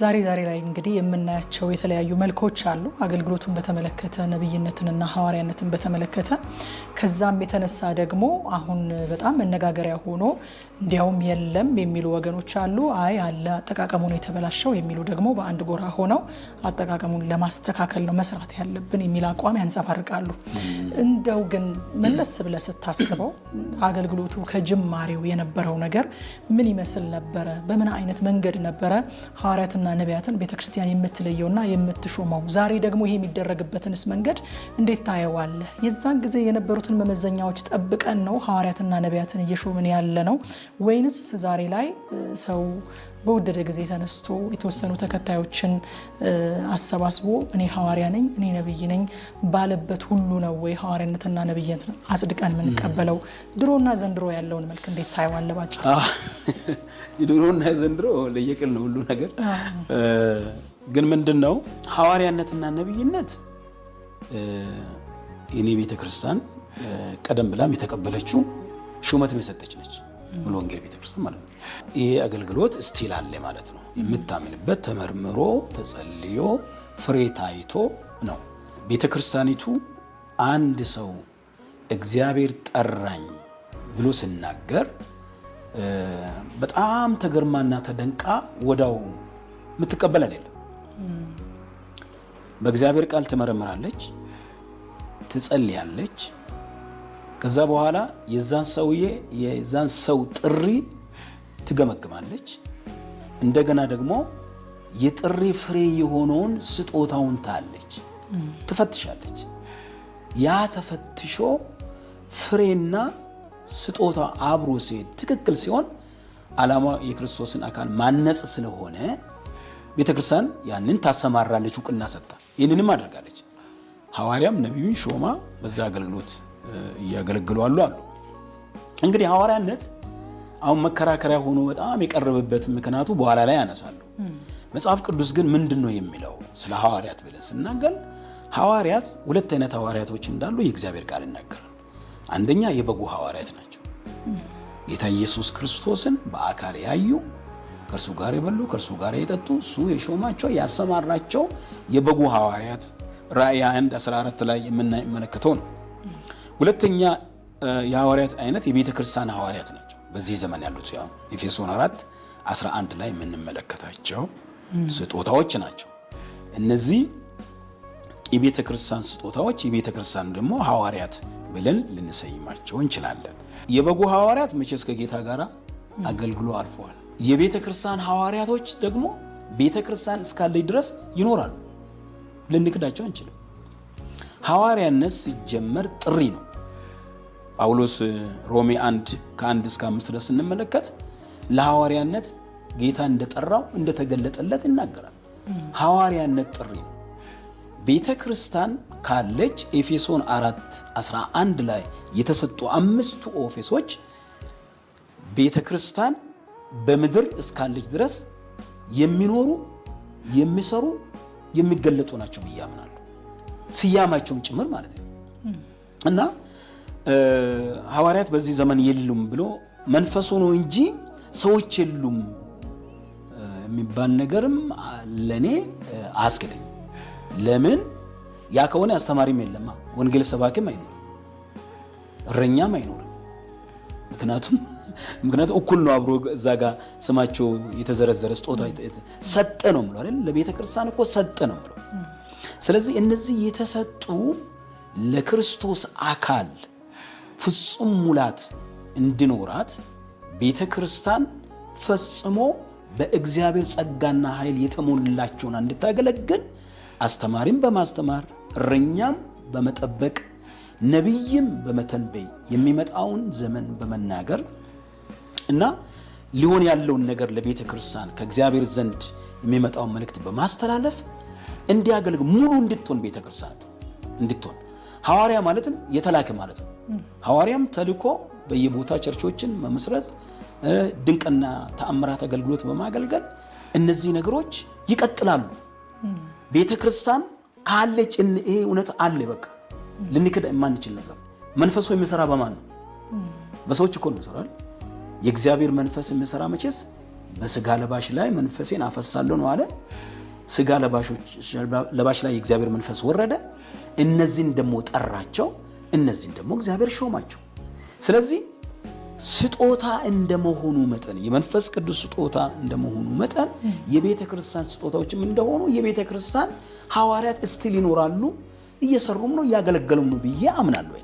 ዛሬ ዛሬ ላይ እንግዲህ የምናያቸው የተለያዩ መልኮች አሉ። አገልግሎቱን በተመለከተ ነብይነትንና ሐዋርያነትን በተመለከተ ከዛም የተነሳ ደግሞ አሁን በጣም መነጋገሪያ ሆኖ እንዲያውም የለም የሚሉ ወገኖች አሉ። አይ አለ፣ አጠቃቀሙ ነው የተበላሸው የሚሉ ደግሞ በአንድ ጎራ ሆነው አጠቃቀሙን ለማስተካከል ነው መስራት ያለብን የሚል አቋም ያንጸባርቃሉ። እንደው ግን መለስ ብለህ ስታስበው አገልግሎቱ ከጅማሬው የነበረው ነገር ምን ይመስል ነበረ? በምን አይነት መንገድ ነበረ ሐዋርያትና ነቢያትን ቤተክርስቲያን የምትለየውና የምትሾመው? ዛሬ ደግሞ ይሄ የሚደረግበትንስ መንገድ እንዴት ታየዋለህ? የዛን ጊዜ የነበሩትን መመዘኛዎች ጠብቀን ነው ሐዋርያትና ነቢያትን እየሾምን ያለ ነው ወይንስ ዛሬ ላይ ሰው በወደደ ጊዜ ተነስቶ የተወሰኑ ተከታዮችን አሰባስቦ እኔ ሐዋርያ ነኝ፣ እኔ ነብይ ነኝ ባለበት ሁሉ ነው ወይ ሐዋርያነትና ነብይነትን አጽድቀን የምንቀበለው? ድሮና ዘንድሮ ያለውን መልክ እንዴት ታየዋለህ? ባጭሩ። የድሮና ዘንድሮ ለየቅል ነው ሁሉ ነገር። ግን ምንድን ነው ሐዋርያነትና ነብይነት የኔ ቤተክርስቲያን ቀደም ብላም የተቀበለችው ሹመትም የሰጠች ነች። ሙሉ ወንጌል ቤተክርስቲያን ማለት ነው። ይሄ አገልግሎት still አለ ማለት ነው። የምታምንበት ተመርምሮ ተጸልዮ ፍሬ ታይቶ ነው። ቤተክርስቲያኒቱ አንድ ሰው እግዚአብሔር ጠራኝ ብሎ ሲናገር በጣም ተገርማና ተደንቃ ወዳው የምትቀበል አይደለም። በእግዚአብሔር ቃል ትመረምራለች፣ ትጸልያለች። ከዛ በኋላ የዛን ሰውዬ የዛን ሰው ጥሪ ትገመግማለች። እንደገና ደግሞ የጥሪ ፍሬ የሆነውን ስጦታውን ታያለች፣ ትፈትሻለች። ያ ተፈትሾ ፍሬና ስጦታ አብሮ ሲሄድ ትክክል ሲሆን ዓላማው የክርስቶስን አካል ማነጽ ስለሆነ ቤተክርስቲያን ያንን ታሰማራለች፣ እውቅና ሰጥታ ይህንንም አድርጋለች። ሐዋርያም ነቢዩን ሾማ በዛ አገልግሎት እያገለግሉ አሉ። እንግዲህ ሐዋርያነት አሁን መከራከሪያ ሆኖ በጣም የቀረበበት ምክንያቱ በኋላ ላይ ያነሳሉ። መጽሐፍ ቅዱስ ግን ምንድን ነው የሚለው ስለ ሐዋርያት ብለን ስናገር ሐዋርያት ሁለት አይነት ሐዋርያቶች እንዳሉ የእግዚአብሔር ቃል ይናገራል። አንደኛ የበጉ ሐዋርያት ናቸው። ጌታ ኢየሱስ ክርስቶስን በአካል ያዩ፣ ከእርሱ ጋር የበሉ፣ ከእርሱ ጋር የጠጡ፣ እሱ የሾማቸው ያሰማራቸው የበጉ ሐዋርያት ራእይ 1 14 ላይ የምንመለከተው ነው። ሁለተኛ የሐዋርያት አይነት የቤተ ክርስቲያን ሐዋርያት ናቸው። በዚህ ዘመን ያሉት ያው ኤፌሶን 4 11 ላይ የምንመለከታቸው ስጦታዎች ናቸው። እነዚህ የቤተ ክርስቲያን ስጦታዎች የቤተ ክርስቲያን ደግሞ ሐዋርያት ብለን ልንሰይማቸው እንችላለን። የበጉ ሐዋርያት መቼስ ከጌታ ጋር አገልግሎ አልፈዋል። የቤተ ክርስቲያን ሐዋርያቶች ደግሞ ቤተ ክርስቲያን እስካለች ድረስ ይኖራሉ። ልንክዳቸው አንችልም። ሐዋርያነት ሲጀመር ጥሪ ነው። ጳውሎስ ሮሜ 1 ከ1 እስከ 5 ድረስ ስንመለከት ለሐዋርያነት ጌታ እንደጠራው እንደተገለጠለት ይናገራል። ሐዋርያነት ጥሪ ነው። ቤተ ክርስቲያን ካለች ኤፌሶን 4 11 ላይ የተሰጡ አምስቱ office ኦች ቤተ ክርስቲያን በምድር እስካለች ድረስ የሚኖሩ፣ የሚሰሩ፣ የሚገለጡ ናቸው ብዬ አምናለሁ። ስያማቸውም ጭምር ማለት ነው። እና ሐዋርያት በዚህ ዘመን የሉም ብሎ መንፈሱ ነው እንጂ ሰዎች የሉም የሚባል ነገርም ለእኔ አያስኬደኝም። ለምን ያ ከሆነ አስተማሪም የለማ፣ ወንጌል ሰባኪም አይኖርም፣ እረኛም አይኖርም። ምክንያቱም እኩል ነው አብሮ እዛ ጋር ስማቸው የተዘረዘረ ስጦታ ሰጠ ነው የምለው አይደል? ለቤተ ክርስቲያን እኮ ሰጠ ነው የምለው። ስለዚህ እነዚህ የተሰጡ ለክርስቶስ አካል ፍጹም ሙላት እንዲኖራት ቤተ ክርስቲያን ፈጽሞ በእግዚአብሔር ጸጋና ኃይል የተሞላቸውን እንድታገለግል አስተማሪም በማስተማር፣ እረኛም በመጠበቅ፣ ነቢይም በመተንበይ፣ የሚመጣውን ዘመን በመናገር እና ሊሆን ያለውን ነገር ለቤተ ክርስቲያን ከእግዚአብሔር ዘንድ የሚመጣውን መልእክት በማስተላለፍ እንዲያገለግል ሙሉ እንድትሆን ቤተ ክርስቲያን እንድትሆን። ሐዋርያ ማለትም የተላከ ማለት ነው። ሐዋርያም ተልኮ በየቦታ church ኦችን መመስረት፣ ድንቅና ተአምራት አገልግሎት በማገልገል እነዚህ ነገሮች ይቀጥላሉ። ቤተ ክርስቲያን ካለች ይሄ እውነት አለ። በቃ ልንክድ የማንችል ነገር። መንፈሱ የሚሰራ በማን ነው? በሰዎች እኮ ነው የሚሰራው። የእግዚአብሔር መንፈስ የሚሰራ መቼስ በስጋ ለባሽ ላይ መንፈሴን አፈሳለሁ ነው አለ። ስጋ ለባሽ ላይ የእግዚአብሔር መንፈስ ወረደ። እነዚህን ደግሞ ጠራቸው፣ እነዚህን ደግሞ እግዚአብሔር ሾማቸው። ስለዚህ ስጦታ እንደመሆኑ መጠን የመንፈስ ቅዱስ ስጦታ እንደመሆኑ መጠን የቤተ ክርስቲያን ስጦታዎችም እንደሆኑ የቤተ ክርስቲያን ሐዋርያት still ይኖራሉ፣ እየሰሩም ነው፣ እያገለገሉም ነው ብዬ አምናለሁ።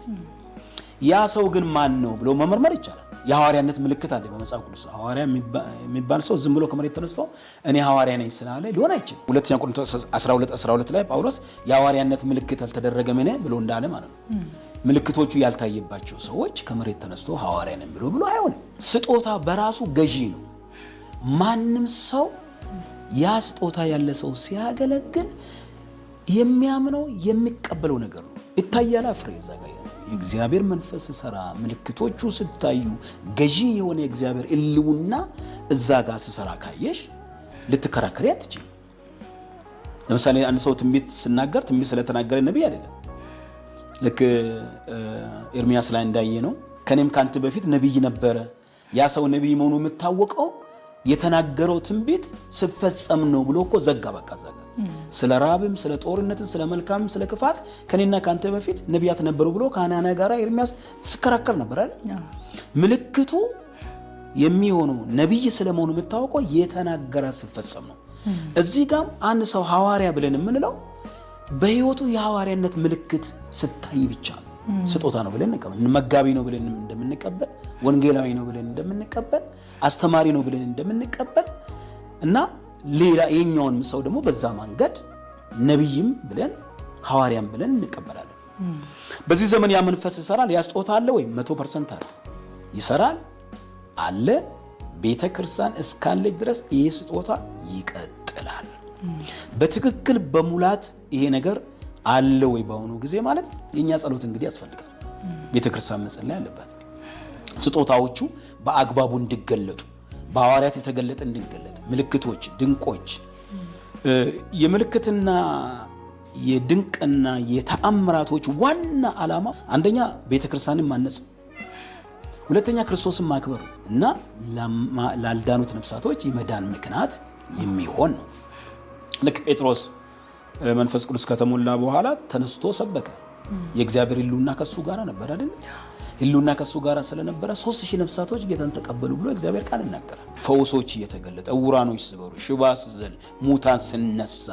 ያ ሰው ግን ማን ነው ብሎ መመርመር ይቻላል። የሐዋርያነት ምልክት አለ በመጽሐፍ ቅዱስ። ሐዋርያ የሚባል ሰው ዝም ብሎ ከመሬት ተነስቶ እኔ ሐዋርያ ነኝ ስላለ ሊሆን አይችልም። ሁለተኛ ቆሮንቶስ 12:12 ላይ ጳውሎስ የሐዋርያነት ምልክት አልተደረገምን ብሎ እንዳለ ማለት ነው። ምልክቶቹ ያልታየባቸው ሰዎች ከመሬት ተነስቶ ሐዋርያ ነኝ ብሎ አይሆንም። ስጦታ በራሱ ገዢ ነው። ማንም ሰው ያ ስጦታ ያለ ሰው ሲያገለግል የሚያምነው የሚቀበለው ነገር ነው። ይታያል ፍሬ እዛ ጋር የእግዚአብሔር መንፈስ ስሰራ ምልክቶቹ ስታዩ ገዢ የሆነ የእግዚአብሔር ሕልውና እዛ ጋር ስሰራ ካየሽ ልትከራከሪ አትችይም። ለምሳሌ አንድ ሰው ትንቢት ስናገር ትንቢት ስለተናገረ ነቢይ አይደለም። ልክ ኤርሚያስ ላይ እንዳየ ነው። ከኔም ከአንተ በፊት ነቢይ ነበረ። ያ ሰው ነቢይ መሆኑ የምታወቀው የተናገረው ትንቢት ስፈጸም ነው ብሎ እኮ ዘጋ። በቃ ዘጋ። ስለ ራብም፣ ስለ ጦርነትም፣ ስለ መልካምም፣ ስለ ክፋት ከኔና ከአንተ በፊት ነቢያት ነበሩ ብሎ ከሐናንያ ጋር ኤርሚያስ ስከራከር ነበር አይደል? ምልክቱ የሚሆነው ነቢይ ስለመሆኑ የምታወቀው የተናገረ ስፈጸም ነው። እዚህ ጋም አንድ ሰው ሐዋርያ ብለን የምንለው በህይወቱ የሐዋርያነት ምልክት ስታይ ብቻ ነው። ስጦታ ነው ብለን እንቀበል፣ መጋቢ ነው ብለን እንደምንቀበል፣ ወንጌላዊ ነው ብለን እንደምንቀበል፣ አስተማሪ ነው ብለን እንደምንቀበል እና ሌላ የኛውን ሰው ደግሞ በዛ መንገድ ነቢይም ብለን ሐዋርያም ብለን እንቀበላለን። በዚህ ዘመን ያ መንፈስ ይሰራል። ያ ስጦታ አለ ወይ? 100% አለ። ይሰራል አለ። ቤተ ክርስቲያን እስካለች ድረስ ይህ ስጦታ ይቀጥላል። በትክክል በሙላት ይሄ ነገር አለ ወይ በአሁኑ ጊዜ ማለት የእኛ ጸሎት እንግዲህ ያስፈልጋል። ቤተ ክርስቲያን መጸለይ አለባት። ስጦታዎቹ በአግባቡ እንዲገለጡ፣ በሐዋርያት የተገለጠ እንዲገለጥ፣ ምልክቶች፣ ድንቆች፣ የምልክትና የድንቅና የተአምራቶች ዋና ዓላማ አንደኛ ቤተ ክርስቲያንን ማነጽ፣ ሁለተኛ ክርስቶስን ማክበር እና ላልዳኑት ነፍሳቶች የመዳን ምክንያት የሚሆን ነው። ልክ ጴጥሮስ መንፈስ ቅዱስ ከተሞላ በኋላ ተነስቶ ሰበከ። የእግዚአብሔር ሕልውና ከሱ ጋር ነበር አይደል? ሕልውና ከሱ ጋር ስለነበረ 3000 ነፍሳቶች ጌታን ተቀበሉ ብሎ እግዚአብሔር ቃል ይናገራል። ፈውሶች እየተገለጠ፣ ዕውራኖች ሲበሩ፣ ሽባ ሲዘል፣ ሙታን ሲነሳ፣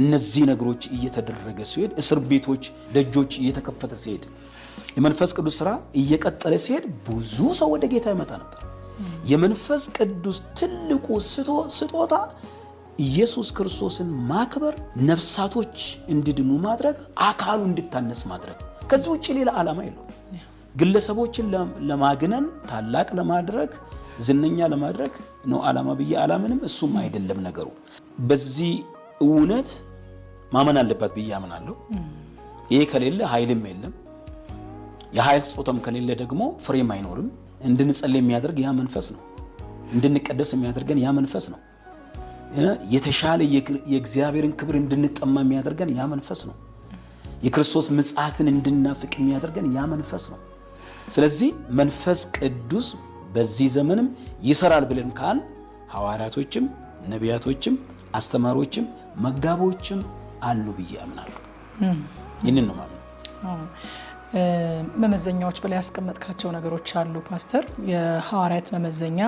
እነዚህ ነገሮች እየተደረገ ሲሄድ፣ እስር ቤቶች ደጆች እየተከፈተ ሲሄድ፣ የመንፈስ ቅዱስ ስራ እየቀጠለ ሲሄድ ብዙ ሰው ወደ ጌታ ይመጣ ነበር። የመንፈስ ቅዱስ ትልቁ ስጦታ ኢየሱስ ክርስቶስን ማክበር፣ ነፍሳቶች እንዲድኑ ማድረግ፣ አካሉ እንዲታነጽ ማድረግ። ከዚህ ውጭ ሌላ ዓላማ የለውም። ግለሰቦችን ለማግነን፣ ታላቅ ለማድረግ፣ ዝነኛ ለማድረግ ነው ዓላማ ብዬ አላምንም። እሱም አይደለም ነገሩ። በዚህ እውነት ማመን አለባት ብዬ አምናለሁ። ይሄ ከሌለ ኃይልም የለም። የኃይል ስጦታም ከሌለ ደግሞ ፍሬም አይኖርም። እንድንጸልይ የሚያደርግ ያ መንፈስ ነው። እንድንቀደስ የሚያደርገን ያ መንፈስ ነው። የተሻለ የእግዚአብሔርን ክብር እንድንጠማ የሚያደርገን ያ መንፈስ ነው። የክርስቶስ ምጽአትን እንድናፍቅ የሚያደርገን ያ መንፈስ ነው። ስለዚህ መንፈስ ቅዱስ በዚህ ዘመንም ይሰራል ብለን ካል ሐዋርያቶችም ነቢያቶችም አስተማሪዎችም መጋቦችም አሉ ብዬ አምናለሁ። ይህንን ነው ማምነው። መመዘኛዎች በላይ ያስቀመጥካቸው ነገሮች አሉ ፓስተር። የሐዋርያት መመዘኛ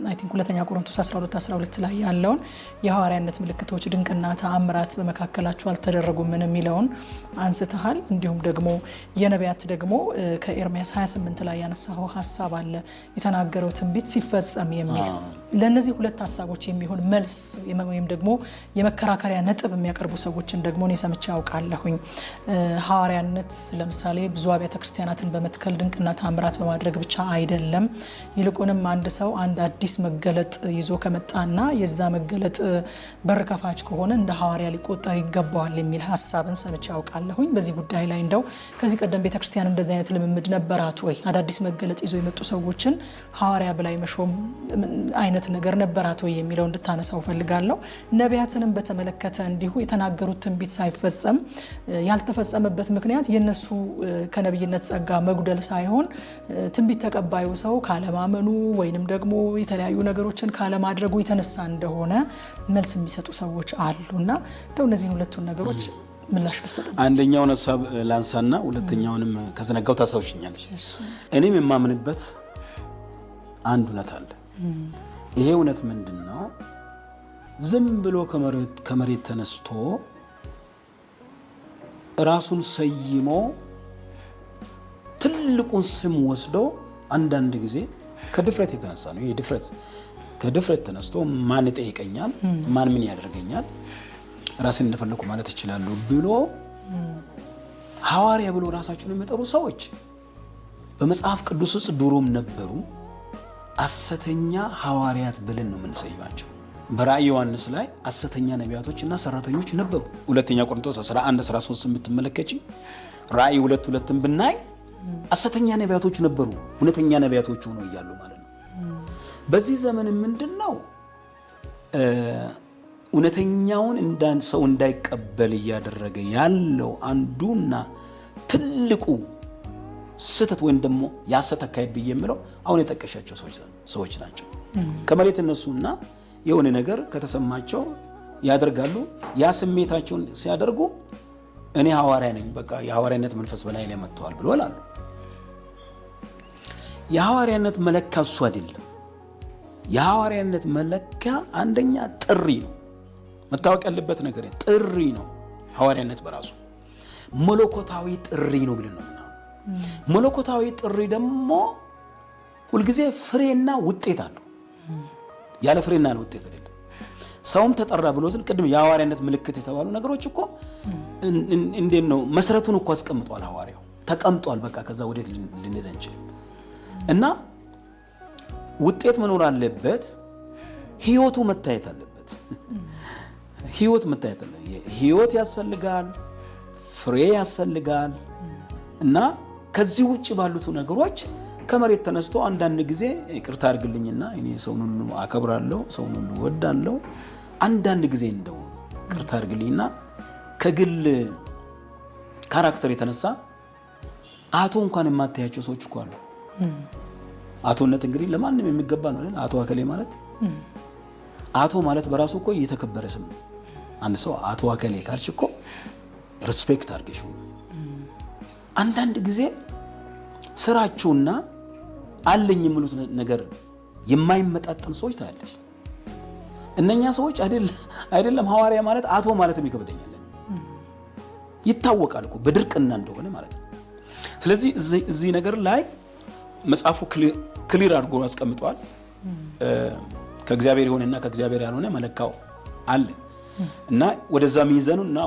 I think ሁለተኛ ቆሮንቶስ 12:12 ላይ ያለውን የሐዋርያነት ምልክቶች ድንቅና ተአምራት በመካከላችሁ አልተደረጉም ምን የሚለውን አንስተሃል። እንዲሁም ደግሞ የነቢያት ደግሞ ከኤርሚያስ 28 ላይ ያነሳኸው ሀሳብ አለ፣ የተናገረው ትንቢት ሲፈጸም የሚል። ለእነዚህ ሁለት ሀሳቦች የሚሆን መልስ ወይም ደግሞ የመከራከሪያ ነጥብ የሚያቀርቡ ሰዎችን ደግሞ እኔ ሰምቼ አውቃለሁኝ። ሐዋርያነት ለምሳሌ ብዙ አብያተ ክርስቲያናትን በመትከል ድንቅና ታምራት በማድረግ ብቻ አይደለም። ይልቁንም አንድ ሰው አንድ አዲስ መገለጥ ይዞ ከመጣና የዛ መገለጥ በር ከፋች ከሆነ እንደ ሐዋርያ ሊቆጠር ይገባዋል የሚል ሀሳብን ሰምቼ አውቃለሁኝ። በዚህ ጉዳይ ላይ እንደው ከዚህ ቀደም ቤተክርስቲያን እንደዚህ አይነት ልምምድ ነበራት ወይ? አዳዲስ መገለጥ ይዞ የመጡ ሰዎችን ሐዋርያ ብላይ መሾም አይነት ነገር ነበራት ወይ የሚለው እንድታነሳው ፈልጋለሁ። ነቢያትንም በተመለከተ እንዲሁ የተናገሩት ትንቢት ሳይፈጸም ያልተፈጸመበት ምክንያት የነሱ ከነብይነት ጸጋ መጉደል ሳይሆን ትንቢት ተቀባዩ ሰው ካለማመኑ ወይንም ደግሞ የተለያዩ ነገሮችን ካለማድረጉ የተነሳ እንደሆነ መልስ የሚሰጡ ሰዎች አሉና እንደው እነዚህን ሁለቱን ነገሮች ምላሽ ብትሰጥ። አንደኛውን ሀሳብ ላንሳና ሁለተኛውንም ከዘነጋው ታስታውሽኛለሽ። እኔም የማምንበት አንድ እውነት አለ። ይሄ እውነት ምንድን ነው? ዝም ብሎ ከመሬት ተነስቶ ራሱን ሰይሞ ትልቁን ስም ወስዶ አንዳንድ ጊዜ ከድፍረት የተነሳ ነው። ይሄ ድፍረት ከድፍረት ተነስቶ ማን ይጠይቀኛል፣ ማን ምን ያደርገኛል፣ ራሴን እንደፈለኩ ማለት ይችላሉ ብሎ ሐዋርያ ብሎ ራሳቸውን የሚጠሩ ሰዎች በመጽሐፍ ቅዱስ ውስጥ ድሮም ነበሩ። ሐሰተኛ ሐዋርያት ብለን ነው የምንሰይማቸው። በራእይ ዮሐንስ ላይ ሐሰተኛ ነቢያቶች እና ሰራተኞች ነበሩ። ሁለተኛ ቆሮንቶስ 11 13 የምትመለከች ራእይ 2:2 ብናይ ሐሰተኛ ነቢያቶች ነበሩ፣ እውነተኛ ነቢያቶች ሆነው እያሉ ማለት ነው። በዚህ ዘመን ምንድን ነው እውነተኛውን ሰው እንዳይቀበል እያደረገ ያለው አንዱና ትልቁ ስህተት ወይም ደግሞ የሐሰት አካሄድ ብዬ የምለው አሁን የጠቀሻቸው ሰዎች ናቸው። ከመሬት እነሱና የሆነ ነገር ከተሰማቸው ያደርጋሉ። ያ ስሜታቸውን ሲያደርጉ እኔ ሐዋርያ ነኝ፣ በቃ የሐዋርያነት መንፈስ በላይ ላይ መጥተዋል ብሎ ይላሉ። የሐዋርያነት መለኪያ እሱ አይደለም። የሐዋርያነት መለኪያ አንደኛ ጥሪ ነው። መታወቅ ያለበት ነገር ጥሪ ነው። ሐዋርያነት በራሱ መለኮታዊ ጥሪ ነው ብለን ነው የምናምነው። መለኮታዊ ጥሪ ደግሞ ሁልጊዜ ፍሬና ውጤት አለው። ያለ ፍሬና ያለ ውጤት አይደለም። ሰውም ተጠራ ብሎ ስል ቅድም የሐዋርያነት ምልክት የተባሉ ነገሮች እኮ እንዴት ነው መሰረቱን እኮ አስቀምጧል። ሐዋርያው ተቀምጧል። በቃ ከዛ ወዴት ልንሄድ አንችልም። እና ውጤት መኖር አለበት። ህይወቱ መታየት አለበት። ህይወት መታየት አለበት። ህይወት ያስፈልጋል፣ ፍሬ ያስፈልጋል። እና ከዚህ ውጭ ባሉት ነገሮች ከመሬት ተነስቶ አንዳንድ ጊዜ ይቅርታ አድርግልኝና እኔ ሰውን ሁሉ አከብራለሁ፣ ሰውን ሁሉ እወዳለሁ። አንዳንድ ጊዜ እንደው ይቅርታ አድርግልኝና ከግል character የተነሳ አቶ እንኳን የማታያቸው ሰዎች እኮ አሉ። አቶነት እንግዲህ ለማንም የሚገባ ነው አይደል? አቶ አከሌ ማለት አቶ ማለት በራሱ እኮ እየተከበረ ስም ነው። አንድ ሰው አቶ አከሌ ካልሽ እኮ respect አድርገሽው። አንዳንድ ጊዜ ስራቸውና አለኝ የሚሉት ነገር የማይመጣጠን ሰዎች ታያለሽ። እነኛ ሰዎች አይደለም ሐዋርያ ማለት አቶ ማለትም ይከብደኛል። ይታወቃል እኮ በድርቅና እንደሆነ ማለት ነው። ስለዚህ እዚህ ነገር ላይ መጽሐፉ clear አድርጎ አስቀምጧል። ከእግዚአብሔር የሆነና ከእግዚአብሔር ያልሆነ መለካው አለ እና ወደዛ ሚዘኑ እና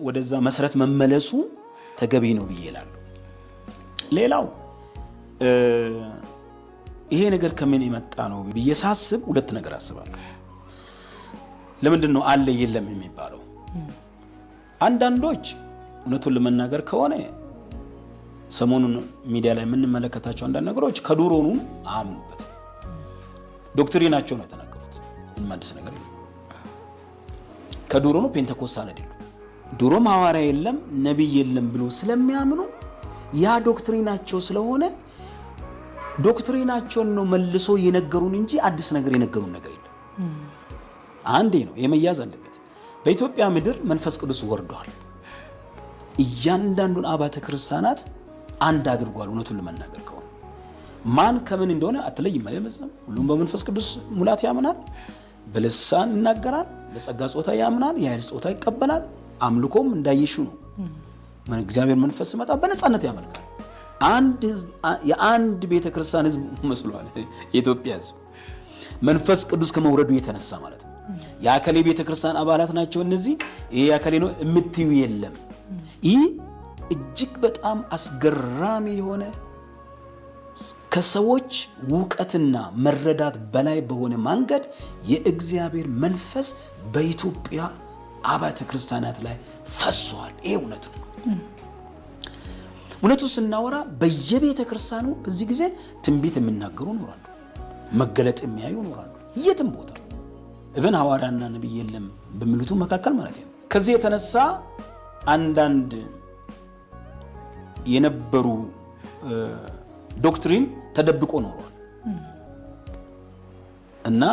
ወደዛ መሰረት መመለሱ ተገቢ ነው ብዬ እላለሁ። ሌላው ይሄ ነገር ከምን የመጣ ነው ብዬ ሳስብ ሁለት ነገር አስባለሁ። ለምንድን ነው አለ የለም የሚባለው? አንዳንዶች እውነቱን ለመናገር ከሆነ ሰሞኑን ሚዲያ ላይ የምንመለከታቸው አንዳንድ ነገሮች ከድሮውኑ አያምኑበት doctrine ኣቸው ነው የተናገሩት። ምንም አዲስ ነገር የለም። ከድሮውኑ ፔንቴኮስታል አይደሉም። ድሮም ሐዋርያ የለም ነቢይ የለም ብሎ ስለሚያምኑ ያ doctrine ኣቸው ስለሆነ doctrine ኣቸውን ነው መልሶ የነገሩን እንጂ አዲስ ነገር የነገሩን ነገር የለም። አንዴ ነው የመያዝ አለበት። በኢትዮጵያ ምድር መንፈስ ቅዱስ ወርዷል። እያንዳንዱን አብያተ ክርስቲያናት አንድ አድርጓል። እውነቱን ለመናገር ከሆነ ማን ከምን እንደሆነ አትለይም። ሁሉም በመንፈስ ቅዱስ ሙላት ያምናል፣ በልሳን ይናገራል፣ በጸጋ ጾታ ያምናል፣ የኃይል ጾታ ይቀበላል። አምልኮም እንዳየሹ ነው። እግዚአብሔር መንፈስ ሲመጣ በነፃነት ያመልካል። አንድ ህዝብ፣ የአንድ ቤተ ክርስቲያን ህዝብ መስሏል የኢትዮጵያ ህዝብ መንፈስ ቅዱስ ከመውረዱ የተነሳ ማለት ነው። የአከሌ ቤተ ክርስቲያን አባላት ናቸው እነዚህ፣ ይሄ የአከሌ ነው የምትዩ የለም። ይህ እጅግ በጣም አስገራሚ የሆነ ከሰዎች እውቀትና መረዳት በላይ በሆነ መንገድ የእግዚአብሔር መንፈስ በኢትዮጵያ አብያተ ክርስቲያናት ላይ ፈሷል። ይሄ እውነት ነው። እውነቱ ስናወራ በየቤተ ክርስቲያኑ በዚህ ጊዜ ትንቢት የሚናገሩ ይኖራሉ፣ መገለጥ የሚያዩ ይኖራሉ። የትም ቦታ እብን ሐዋርያና ነቢይ የለም በሚሉቱ መካከል ማለት ነው። ከዚህ የተነሳ አንዳንድ የነበሩ doctrine ተደብቆ ኖሯል እና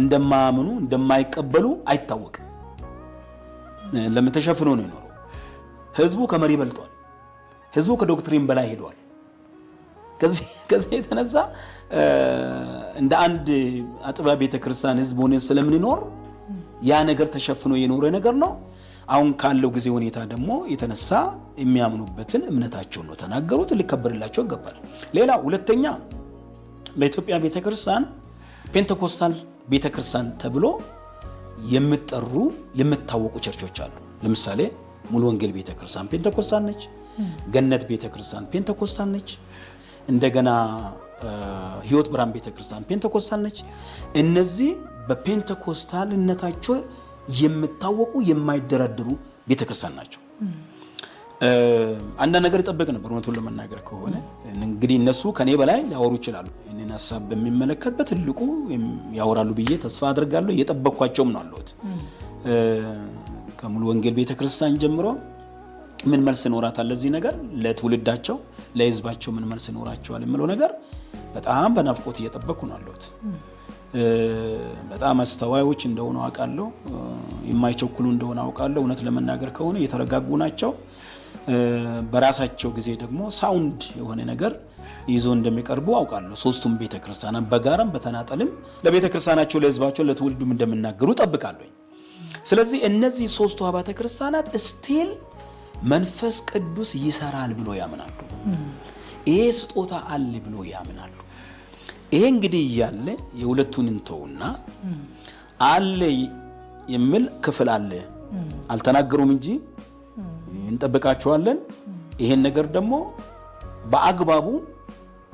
እንደማያምኑ እንደማይቀበሉ አይታወቅም። ለምን ተሸፍኖ ነው የኖረው? ህዝቡ ከመሪ በልጧል። ህዝቡ ከ doctrine በላይ ሄዷል። ከዚህ የተነሳ እንደ አንድ አጥቢያ ቤተክርስቲያን ህዝብ ሆነ ስለምንኖር ያ ነገር ተሸፍኖ የኖረ ነገር ነው። አሁን ካለው ጊዜ ሁኔታ ደግሞ የተነሳ የሚያምኑበትን እምነታቸውን ነው ተናገሩት፣ ሊከበርላቸው ይገባል። ሌላ ሁለተኛ በኢትዮጵያ ቤተክርስቲያን ፔንቴኮስታል ቤተክርስቲያን ተብሎ የሚጠሩ የሚታወቁ ቸርቾች አሉ። ለምሳሌ ሙሉ ወንጌል ቤተክርስቲያን ፔንቴኮስታል ነች። ገነት ቤተክርስቲያን ፔንቴኮስታል ነች። እንደገና ህይወት ብርሃን ቤተክርስቲያን ፔንቴኮስታል ነች። እነዚህ በፔንቴኮስታልነታቸው የሚታወቁ የማይደራደሩ ቤተክርስቲያን ናቸው። አንዳንድ ነገር ይጠበቅ ነበር። እውነቱን ለመናገር ከሆነ እንግዲህ እነሱ ከኔ በላይ ሊያወሩ ይችላሉ። ይህንን ሀሳብ በሚመለከት በትልቁ ያወራሉ ብዬ ተስፋ አድርጋለሁ። እየጠበቅኳቸውም ነው አለሁት። ከሙሉ ወንጌል ቤተክርስቲያን ጀምሮ ምን መልስ ይኖራታል ለዚህ ነገር፣ ለትውልዳቸው ለህዝባቸው ምን መልስ ይኖራቸዋል የምለው ነገር በጣም በናፍቆት እየጠበቅኩ ነው አለሁት። በጣም አስተዋዮች እንደሆኑ አውቃለሁ። የማይቸኩሉ እንደሆነ አውቃለሁ። እውነት ለመናገር ከሆነ የተረጋጉ ናቸው። በራሳቸው ጊዜ ደግሞ sound የሆነ ነገር ይዞ እንደሚቀርቡ አውቃለሁ። ሶስቱም ቤተክርስቲያናት በጋራም በተናጠልም ለቤተክርስቲያናቸው፣ ለህዝባቸው፣ ለትውልዱም እንደሚናገሩ ጠብቃለሁ። ስለዚህ እነዚህ ሶስቱ አብያተ ክርስቲያናት still መንፈስ ቅዱስ ይሰራል ብሎ ያምናሉ። ይሄ ስጦታ አለ ብሎ ያምናሉ። ይሄ እንግዲህ እያለ የሁለቱን እንተውና አለ የሚል ክፍል አለ። አልተናገሩም እንጂ እንጠብቃቸዋለን። ይሄን ነገር ደግሞ በአግባቡ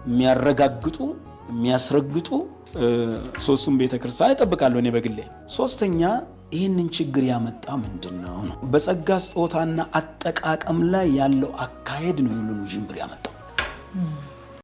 የሚያረጋግጡ የሚያስረግጡ ሶስቱም ቤተክርስቲያን ይጠብቃሉ። እኔ በግሌ ሶስተኛ ይህንን ችግር ያመጣ ምንድን ነው ነው በጸጋ ስጦታና አጠቃቀም ላይ ያለው አካሄድ ነው ሁሉን ውዥንብር ያመጣው።